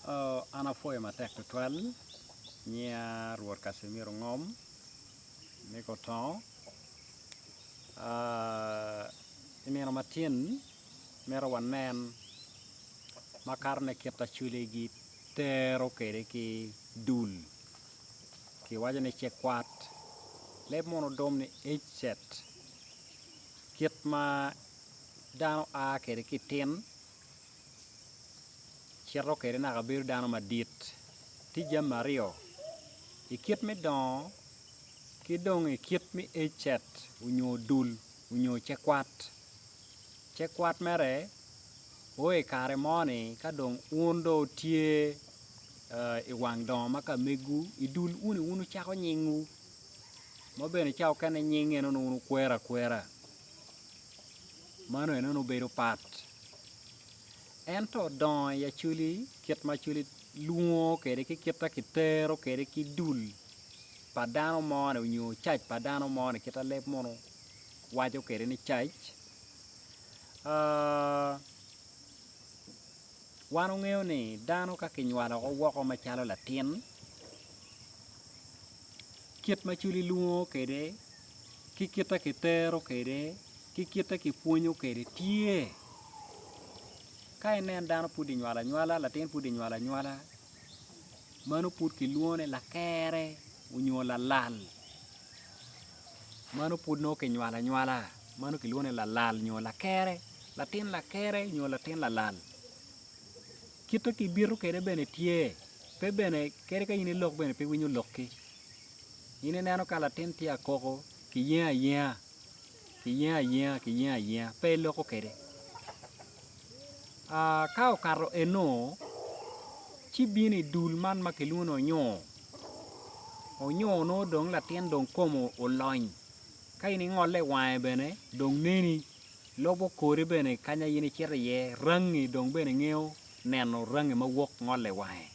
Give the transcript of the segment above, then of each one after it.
An apwoyo matek tutwal nyiya Rwot Kacimiro Ngom me Kotongo i nino matin mito wanen makato ne kit acholi gitero kwede ki dul kiwaco ni cekwat leb munu odum ni age set kit ma dano a kwede ki itin cito kwede naka bedo dano madit tye jami aryo i kit me dongo ki dong i kit me age set nyo dul nyo cekwat. Cekwat mere o i kare mo ni ka dong wun dong wutye i wang dongo ma ka megwu i dul uni wun wucako nyingwu ma bene cawa mukene nying eno ni wun wukwero akwera meno eno ni obedo pat ento dongo i acholi kit ma acholi lwongo kwede ki kit ma kitero kwede ki dul pa dano moni nyo cac pa dano moni kit ma leb munu waco kwede ni cac wan wangeyo ni dano ka kinywalo woko macalo latin kit ma acholi lwongo kwede ki kit ma kitero kwede ki kite kipwonyo kwede tye. Ka inen dano pud inywalo anywala latin pud inywalo anywala meno pud kilwongo ni lakere nyo lalal meno pud nongo kinywalo anywala meno kilwongo ni lalal nyo lakere latin lakere nyo latin lalal kite kibito kwede bene tye pe bene kadi ka in ilok bene pe iwinyo lokki in ineno ka latin tye akoko kiyengo ayenga Kiyengo ayenga, kiyengo ayenga, pe iloko kwede. Ka okato eno, ci bino i dul man ma kilwongo ni onyoo, onyoo nongo dong latin dong kome olony, ka in ingole i wange bene dong neni, lubo kori bene kanya in icito iye, rangi dong bene ngeyo neno rangi ma wok ngole i wange.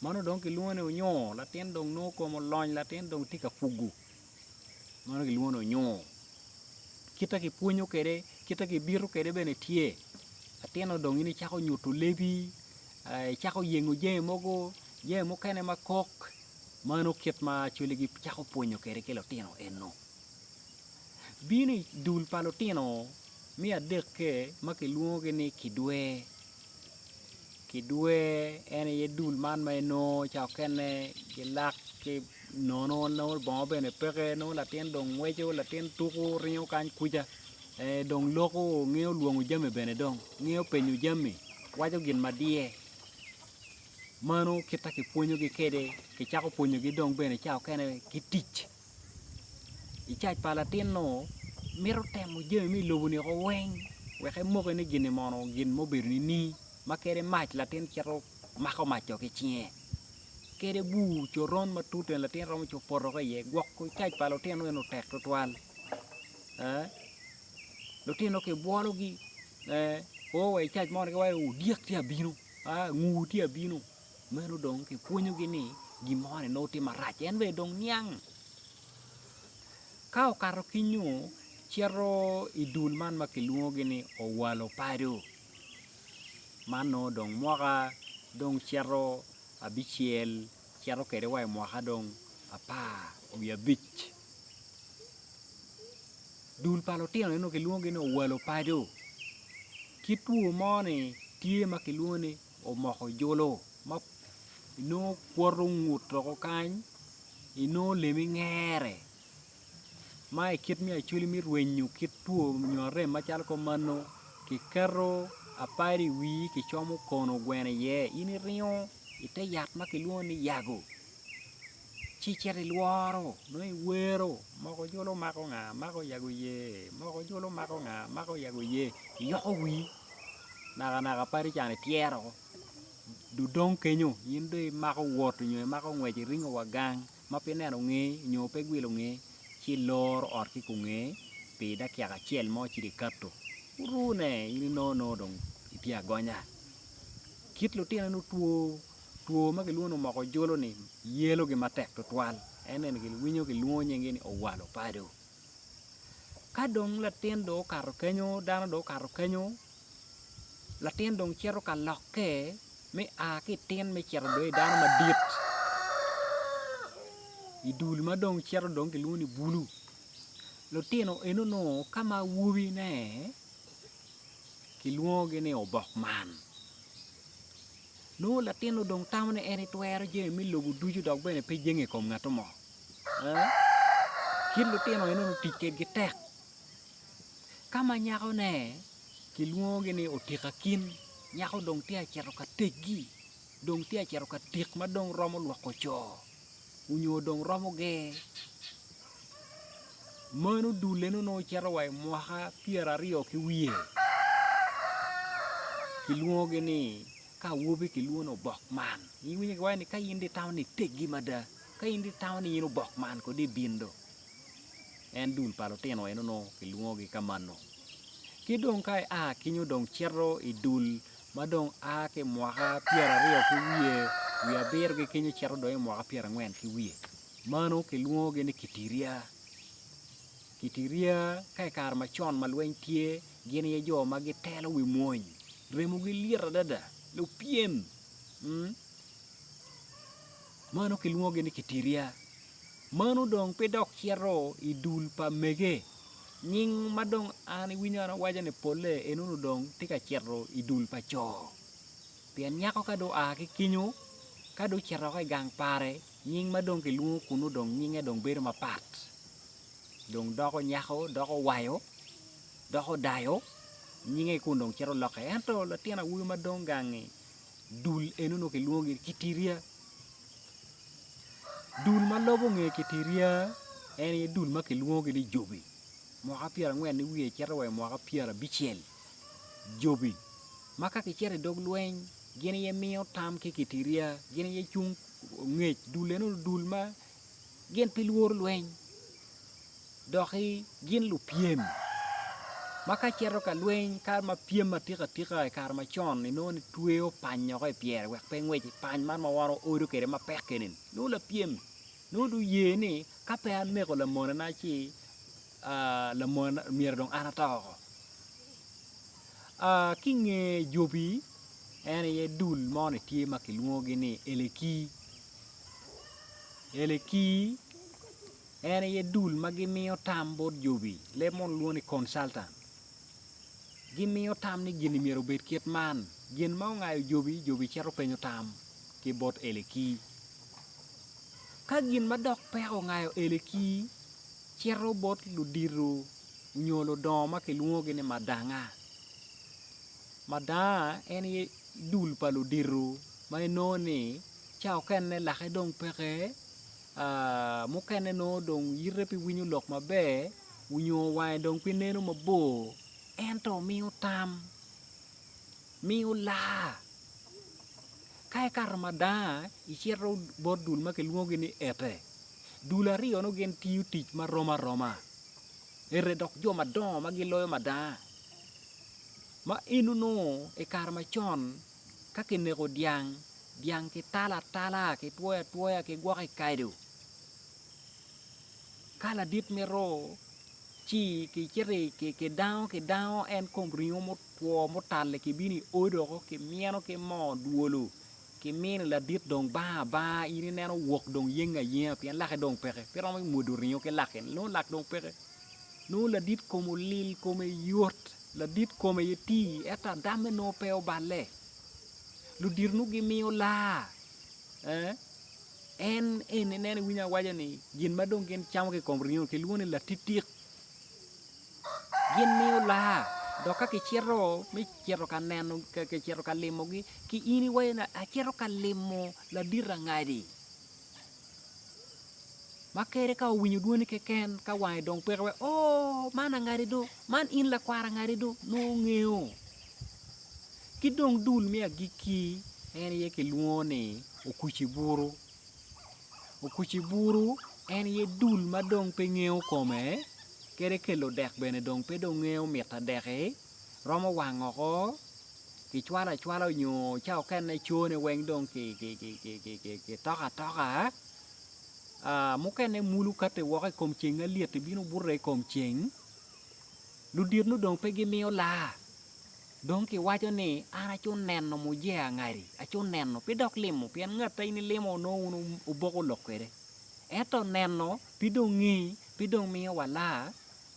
Meno dong kilwongo ni onyoo, latin dong nongo kome olony, latin dong tye ka pugo. Meno kilwongo ni onyoo. Kite kipwonyo kwede, kite kibito kwede bene tye. Latin-nu dong in icako nyuto lebi, icako yengo jami mogo, jami mukene ma kok, meno kit ma actually gicako pwonyo kwede ki lutino eno. Bino i dul pa lutino me adekke ma kilwongogi ni kidwe. Kidwe en aye dul man ma inongo ca okene gilak ki nono nongo bongo bene peke nongo latin dong ngweco latin tuko ringo kany kuca dong loko ngeyo lwongo jami bene dong ngeyo penyo jami waco gin ma diye meno kit ma kipwonyogi kwede kicako pwonyogi dong bene ca okene ki tic. I cac pa latin-nu mito temo jami me i lobo-ni woko weng wek emoki ni gin-ni mono gin ma obedo nining ma kadi mac latin cito mako mac-co ki cinge kadi bur coron matut bene latin romo cito poto woko iye gwoko cac pa lutino eno tek tutwal lutino kibwologi o wa i cac mo giwaco ni odyek tye abino nguu tye abino. Meno dong kipwonyogi ni gin moni nongo tye marac, en bene dong niang. Ka okato kenyo, cito i dul man ma kilwongogi ni owalo paco, man nongo dong mwaka dong cito abicel cito kwede wa i mwaka dong 15. Dul pa lutino eno kilwongogi ni owalo paco, kit two mo-ni tye ma kilwongo ni omoko jolo ma inongo kwoto ngut woko kany inongo lemi ngere ma i kit me acholi me rwenyo kit two nyo arem macalo kumeno kiketo apari i wii kicomo kono gweno iye in iringo ite yat ma kilwongo ni yago ci icito ilworo nongo iwero moko jolo mako nga mako yago ye moko jolo mako nga mako yago ye iyoko wii. Nakanaka padi can ityero dong kenyo in dong imako wot nyo imako ngwec iringo wa gang ma pe ineno ngei nyo pe igwilo ngei ci iloro ot ki kunge pi dakika acel mo ci dong ikato orune in inongo nongo dong itye agonya kit lutino ni two two ma kilwongo ni omoko jolo ni yelogi matek tutwal en eni iwinyo kilwongo nyingi ni owalo paco. Ka dong latin dong okato kenyo, dano dong okato kenyo, latin dong cito ka lokke. Me a ki i tin me cito dong i dano madit i dul ma dong cito dong kilwongo ni bulu lutino eno nongo ka ma awobine kilwongogi ni obok man nongo latin-nu dong tamo ni en etwero jami me lobo ducu dok bene pe jenge i kom ngat mo kit lutino eno-nu tic kwedgi tek ka ma nyakone kilwongogi ni otika kin, nyako dong tye ka cito ka teggi, dong tye ka cito ka tik ma dong romo lwoko co nyo dong romo ger. Meno dul eno nongo cito wa i mwaka pyeraryo ki wiye kilwongogi ni ka awobi kilwongo ni obok man iwinyo giwaco ni ka in dong itamo ni iteggi mada ka in dong itamo ni in obok man kodi ibin do. En dul pa lutino eno nongo kilwongogi ka mano. Ki dong ka ia kenyo dong cito i dul ma dong a ki i mwaka pyeraryo ki wiye wiye abiro ki kenyo cito dong i mwaka pyerangwen ki wiye mano kilwongogi ni kitiria. Kitiria ka i kare macon ma lweny tye gin aye jo ma gitelo wi mwony remogi lyet adada lupyem mano kilwongogi ni kitiria. Meno dong pe dok cito i dul pa mege. Nying ma dong an iwinyo an awaco ni polle enoni dong tye ka cito i dul pa co. Pien nyako ka dong oa ki kenyo, ka dong ocito woko i gang pare, nying ma dong kilwongo kunu dong nyinge dong bedo mapat. Dong doko nyako, doko wayo, doko dayo, nyinge kunu dong cito lokke. Ento latin awobi ma dong gang-ngi, dul enoni kilwongo ni kitiria. Dul ma lobo nge kitiria en aye dul ma kilwongogi ni jobi mwaka pyerangwen ki wiye cito wa i mwaka pyerabicel jobi ma ka gicito i dog lweny gin aye miyo tam ki kitiria gin aye cung ngec dul eno ni dul ma gin pe lworo lweny. Doki gin lupyem ma ka cito ka lweny ka ma pyem atika tika i kare macon inongo ni tweyo pany woko i pyere wek pe engweci pany man ma wan waodo kwede mapek eni-ni nongo lapyem nongo dong oye ni ka pe aneko lamonena ci lamonena myero dong an ato woko. Ki i nge jobi en aye dul moni tye ma kilwongogi ni eleki, eleki En aye dul ma gimiyo tam bot jobi, leb mono lwongo ni consultant. Gimiyo tam ni gin-ni myero obed kit man. Gin ma ongayo jobi, jobi cito penyo tam ki bot Eleki. Ka gin ma dok peko ongayo Eleki, cito bot ludito nyo ludongo ma kilwongogi ni madanga. Madanga en aye dul pa ludito ma inongo ni ca okene lake dong peke, mukene nongo dong yite pe winyo lok maber nyo wange dong pe neno mabor ento miyo tam, miyo laa. Ka ikato madanga icito bot dul ma kilwongogi ni ete, dul aryo-nu gin tiyo tic marom aroma, ete dok jo madongo ma giloyo madanga ma eno nongo i kare macon ka kineko dyang Dyang kitalo atala, kitwoyo atwoya, kigwoko i kado. Ka ladit mito ci kicito kidango kidango en kom ringo mutwo mutal-li kibino i odi woko kimyeno ki moo dwolo kimini ladit dong banga abanga in ineno wok dong yenge ayenga pien lake dong peke pe romo mwodo ringo ki lake nongo lak dong peke nongo ladit kome olil kome yot ladit kome aye tii ento adamme nongo pe oballe. Ludito nongo gimiyo laa en eni ineno iwinyo awaco ni gin ma dong gin camo ki i kom ringo kilwongo ni latitik gin miyo laa dok ka kicito me cito ka neno kicito ka limogi ki in iwaco ni acito ka limo ladit angadi ma kadi ka owinyo dwoni keken ka wange dong peke waci oo man angadi do man in lakwar angadi do nongo ngeyo. Ki dong dul me agikki en aye kilwongo ni okuciburu. Okuciburu en aye dul ma dong pe ngeyo kome kadi kelo dek bene dong pe dong ngeyo mit adek-ki romo wang woko kicwalo acwala nyo ca okene cone weng dong kitoko atoka mukene mulo kati woko i kom ceng malyet-ti bino bute i kom ceng ludito-nu dong pe gimiyo laa. Dong kiwaco ni an acu neno mujee angadi, acu neno pe dok limo pien ngat a in ilimo nongo wun wuboko lok kwede. Ento neno pe dong ngeyi, pe dong miyo walaa,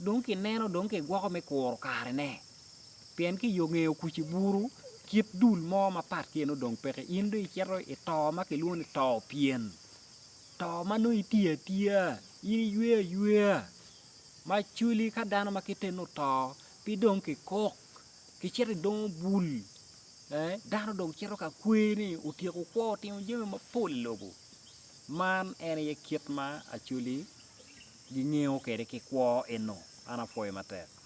dong kineno dong kigwoko me kuro karene. Pien ki yo nge okuc i buru, kit dul mo mapat ki eno dong peke. In dong icito i to ma kilwongo ni to pyen, to ma nongo itiyo atiya, in iyweyo ayweya ma cwali ka dano ma kite ni oto pe dong kikok, kicito idongo bul, dano dong cito ka kwer ni otyeko kwo otimo jami mapol i lobo. Man en aye kit ma Acholi gingeyo kwede ki kwo eno. An apwoyo matek.